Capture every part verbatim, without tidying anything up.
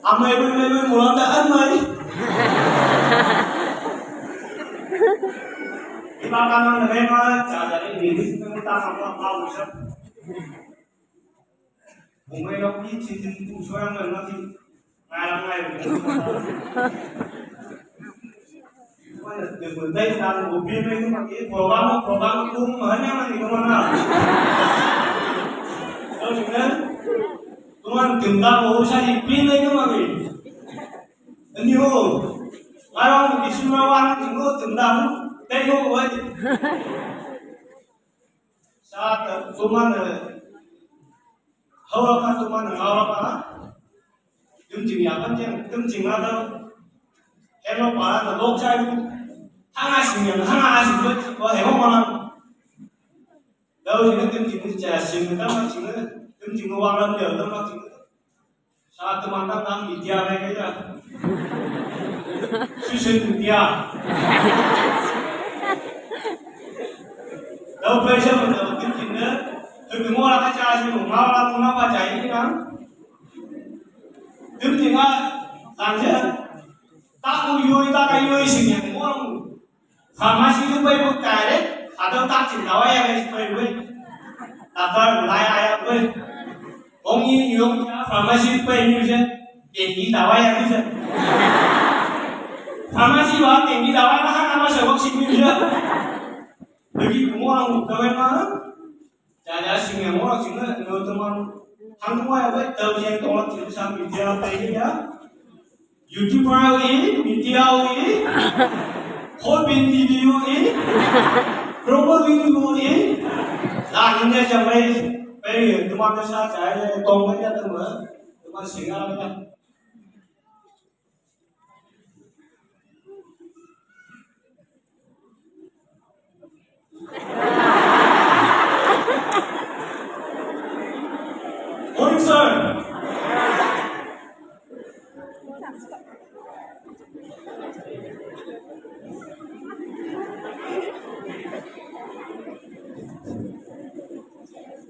Amai bui mai bui mulan da an mai. Iba kanang na ma ja ja ni ni ta ma ma ma. Bumai lok ni chin chin tu suang ngan mati. Ngai lang ngai. Mana tu bumai nang bumai nang mati. Program program tu mana mana ni mana. Tahu kan? Tuan tentang urusan ipin nang mati. Ini ho. Ngarang di semua orang tu tentang. Tengok wajib. Sa ta tuman, eh, hawa ka tuman, eh, hawa ka. Tum jing ya kan jeng, tum jing ada. Hello pa ta lok chai. Hanga sing yang, hanga sing ba, ba hello ma. Dau jing tum jing cha sing ta ma jing, tum jing wang lam ya ta ma jing. Sa teman tang tang media mai kaya. Social media. Dau pai sa mun dau tin tin ne. Tu tu mo la ka cha si mo ma la mo ma ba cha ni na. Tin tin a lang ja. Ta ku yoi ta ka yoi si ne mo. Pharmacy tu pai bu ta re, adau tak chin dawa ya guys pai bu. Doctor bulai aya bu. Ong yi yong ya pharmacy tu pai ni je, dengue dawa ya ni je. Pharmacy ba dengue dawa na ha na ma sa wak si ni je. Bagi mo ang dawa ma. Jajah sing yang orang sing nggak nggak teman. Hang tua ya, baik tahu yang tolak sih sama media apa ini ya. YouTuber ini, media ini, Hobin T V ini, Global Video ini. Lah ini aja baik, baik teman saya saya tolong aja teman, teman singa apa. Morning, sir.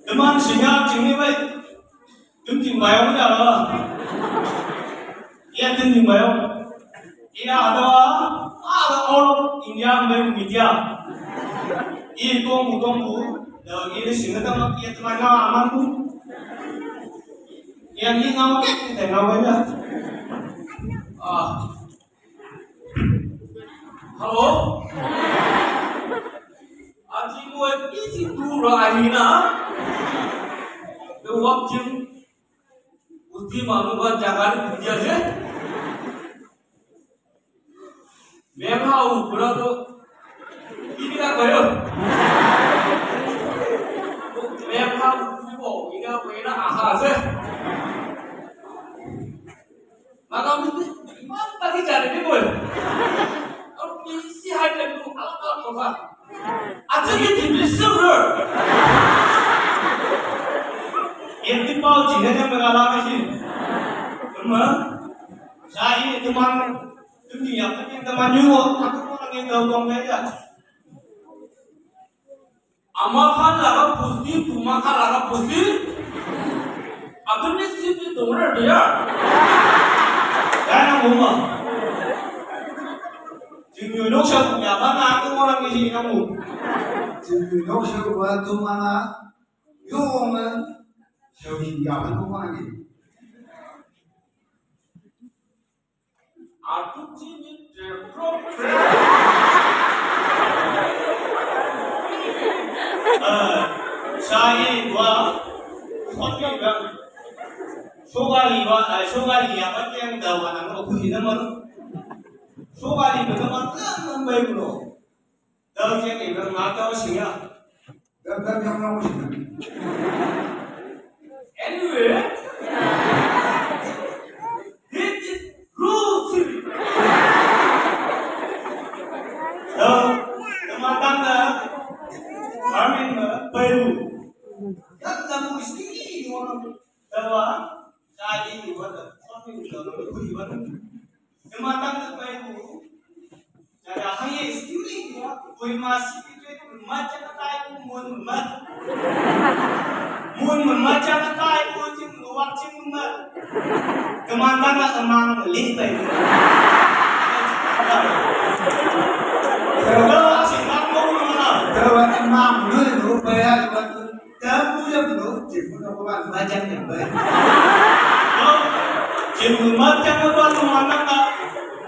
Teman singa sini baik. Tum jing bai ong ja lo. Iya tum jing bai ong. Iya ada, ada all of India mai media. I tong bu tong bu. Da i sing da ma iya teman na aman bu. Iya ni ngau ni te ngau ja. Ah. Hello? Aji mo e pisi tu ra ahina. The work jim. Usti malu ba jaga ni puja se. Mem ha u pura to. Ini ka kayo. Mem ha u pura ini ka kayo aha se. Maka mesti iman tadi cari ni boy. Kalau misi hai kan tu alat alat kau. Aja gitu bisa bro. Yang di pau cina yang mengalami sih. Teman, saya teman dunia kan yang teman juga. Aku orang yang tahu kau aja. Ama khan laga pusti, tuma khan laga pusti. Atumi siti tumre dia. Dai na muma. Jingyu nok sha ya ba na ko na mi ji na mu. Jingyu nok sha ba tuma na. Yo ma. Sha ji ya ba ko na ni. Artuchini trepro. Eh, sai wa, khotri ba. Sogali ba, eh, sogali ya ba tiang da wa na ko ni na ma. Sogali ba na ma na bai lo. Dau jeng ibrang ngata wa siya. Dau dau yang yang wa siya. Anyway, this is Lucy. Dau, teman tangga, Armin ma, Peru. Dau dau mu sini orang. Dau, saya ini buat, Armin dau, Peru. Teman tangga, Peru. Jada hang ye student ya, koi ma secret mun ma cha ka tai ko mun ma. Mun mun ma cha ka tai ko jing lo Watching mah. Kemana nak emang lih tadi? Kalau watching mah mau mana? Kalau emang dulu, dulu bayar waktu kamu yang dulu, cuma aku mah baca yang baik. Oh, cuma macam apa lu mana tak?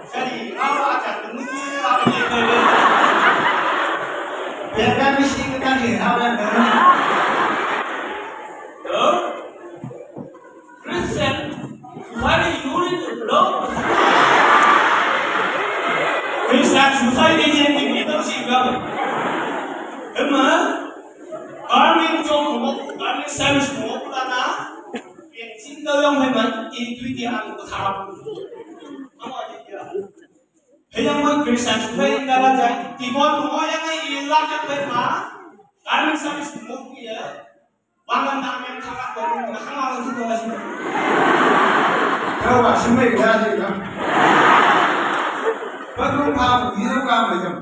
Jadi, kalau aja dulu, apa yang baik? Biar kami sih kita di hal yang baik. Tuh. Christian society unit lo. Christian society yang tinggi itu sih bang. Emang, kami cuma mau, kami serius mau pula na. Yang cinta yang memang itu dia anu berharap. Apa aja dia? Hanya buat Christian society yang darah jadi. Tiba mau yang ini lagi tema. Kami serius mau ya. Bangan tangan kakak bangun tengah hang langsung ke masih. Kau masih mai gasi kan? Bangun kamu dia kamu jam.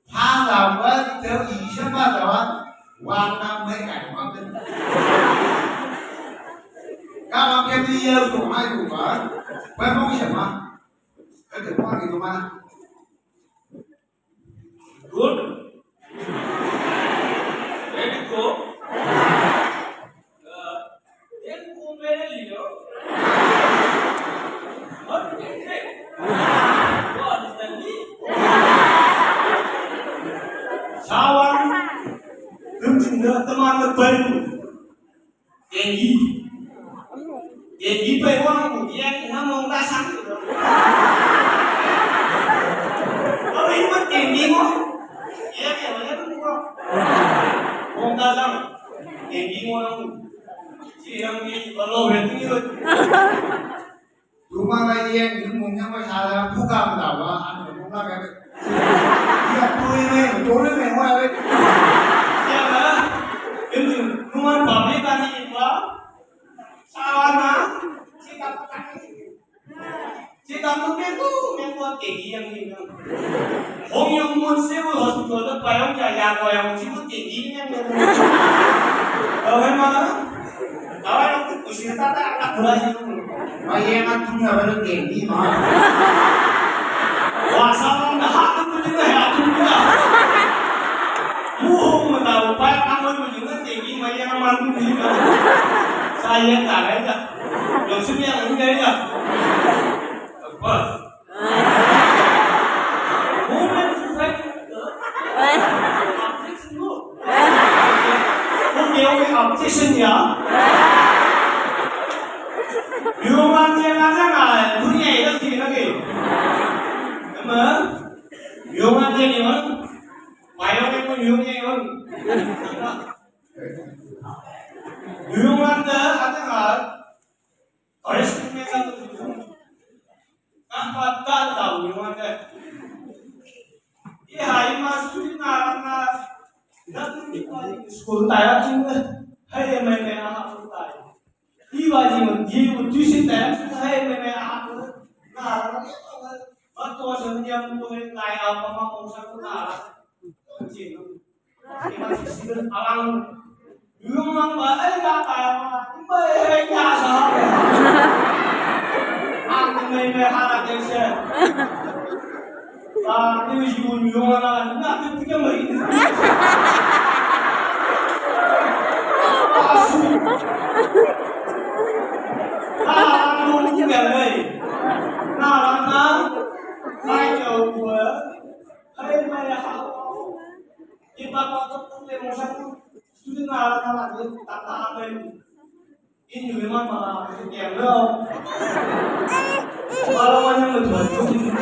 Hang lawan teu isi mah lawan warna mai kan makin. Kalau kita dia tuh mai bukan, bangun siapa? Ke depan itu mah. Good. Very good. Uh, then go very little. What do you think? What is the need? Sawan, teman teman. Dengue. Dengue pai wang, yang nama dasar. Apa ini buat dengue mo? Ya, ya, ya, tu mo. Wang dasar. Dengue mo yang. Si yang ni, kalau berarti ni. Rumah lain yang ilmunya masalah bukan tawa, anu, rumah kan. Iya, boleh main, boleh main, boleh. Siapa? Itu, rumah pabrik tadi, Pak. Sawana, sikap, sikap tu, tu, yang buat kayak gini, yang ni. Hong Yong Mun Civil Hospital tu payung jaya ko yang sibuk tinggi ni yang dia. Tahu kan mana? Tahu yang tu kusir tata anak belah itu. Mayang aku nggak baru tinggi mah. Wah, sama dah aku tu juga ya, aku juga. Muhung mau tahu, payung aku juga tinggi, mayang aku juga. Saya tak ada. Yang sini yang ini ada. Lepas. Women society. Objection no. Okay, okay, objection ya. Human dia nanya nggak? Dunia itu sih lagi. Teman, human dia gimana? Payung itu human dia gimana? Human dia ada nggak? Oris kumeta tu. Kapata tau ni wanda. Iya, hai masuri na na. Na tu ni pa ni school taya tu. Hai mai mai aha tu taya. Iwa ji ji tuition taya tu hai mai mai aha tu. Na na ni pa. Ba to sa ni am tu hai taya apa ma kong sa tu na. Ji. Alang. Yung mang ba, ay, kaya mga, yung ba, eh, ay, kaya sa akin. Ang may may harap din siya. Ah, yung yung yung mga, na, tignan mo, eh. Asu. Ah, ano yung gano'n, eh? Na, na, na, ay, yung, uh, ay, may harap. Di ba, pag-, pag-, pag-, student na, na, na, na, na, na, in yung mga, mga, yung, yung, yung, yung, yung,